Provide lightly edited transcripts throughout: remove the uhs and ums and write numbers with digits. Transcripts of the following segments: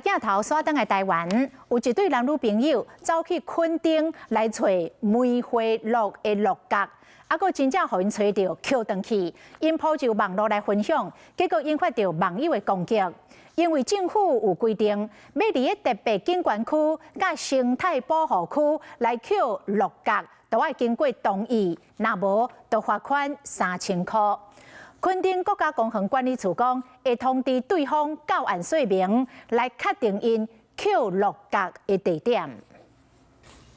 鏡頭煞轉來台灣，有一對男女朋友走去墾丁來揣梅花鹿的鹿角，啊，閣真正予𪜶揣著，抾轉去，𪜶 PO 上網路來分享，結果引發著網友的攻擊。因為政府有規定，欲佇咧特別景觀區佮生態保護區來抾鹿角，都愛經過同意，若無就罰款3000箍。墾丁國家公園管理處講，會通知對方到案說明，來確定𪜶抾鹿角的地點。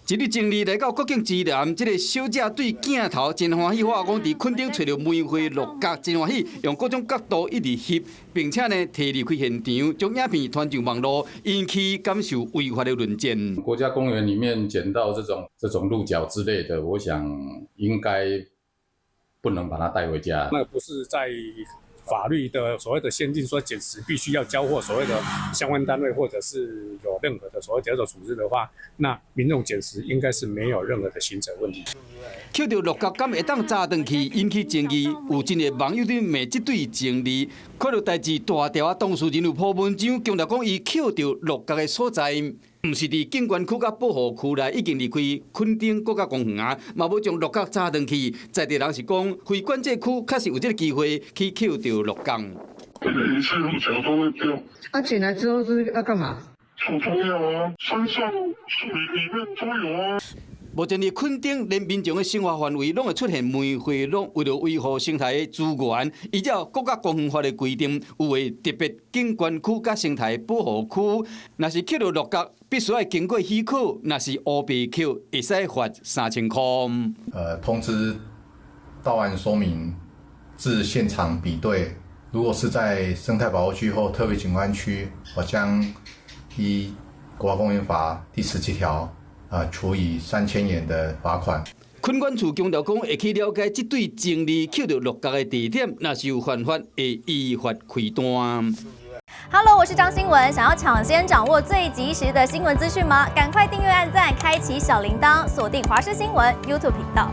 一對情侶來到國境之南，這个小姐對鏡頭真歡喜，話講佇墾丁揣著梅花鹿角，真歡喜，用各種角度一直翕，並且呢提離開現場，將影片傳上網路，引起感受違法的論戰。國家公園裡面撿到這種鹿角之類的，我想應該不能把它帶回家。那不是在法律的所謂的限定，說撿拾必須要交貨所謂的相關單位，或者是有任何的所謂叫做處置的話，那民眾撿拾應該是沒有任何的刑責問題。抾著鹿角敢會當紮轉去，引起爭議。有真濟網友佇罵這對情侶，看著代誌大條啊，當事人有 PO 文章，強調講伊抾著鹿角的所在，毋是佇景觀區佮保護區內，已經離開墾丁國家公園啊，嘛無將鹿角紮轉去。在地人是講，非管制區確實有這个機會去抾著鹿角。每一次鹿角都會掉。啊，撿來之後是要幹嘛？做中藥啊，山上樹林裡面都有啊。目前佇墾丁，連民眾的生活範圍攏會出現梅花鹿，為著維護生態的資源，依照國家公園法的規定，有的特別景觀區佮生態保護區，若是抾著鹿角，必須愛經過許可，若是烏白抾，會使罰3000箍。通知到案說明至現場比對，如果是在生態保護區或特別景觀區，我將依國家公園法第17條啊，處以3000元的罰款。墾管處強調講，會去了解這對情侶抾著鹿角的地點，若是有犯法，會依法開單。 Hello，我是張新聞，想要搶先掌握最及時的新聞資訊嗎？趕快訂閱、按讚、開啟小鈴鐺，鎖定華視新聞 YouTube 頻道。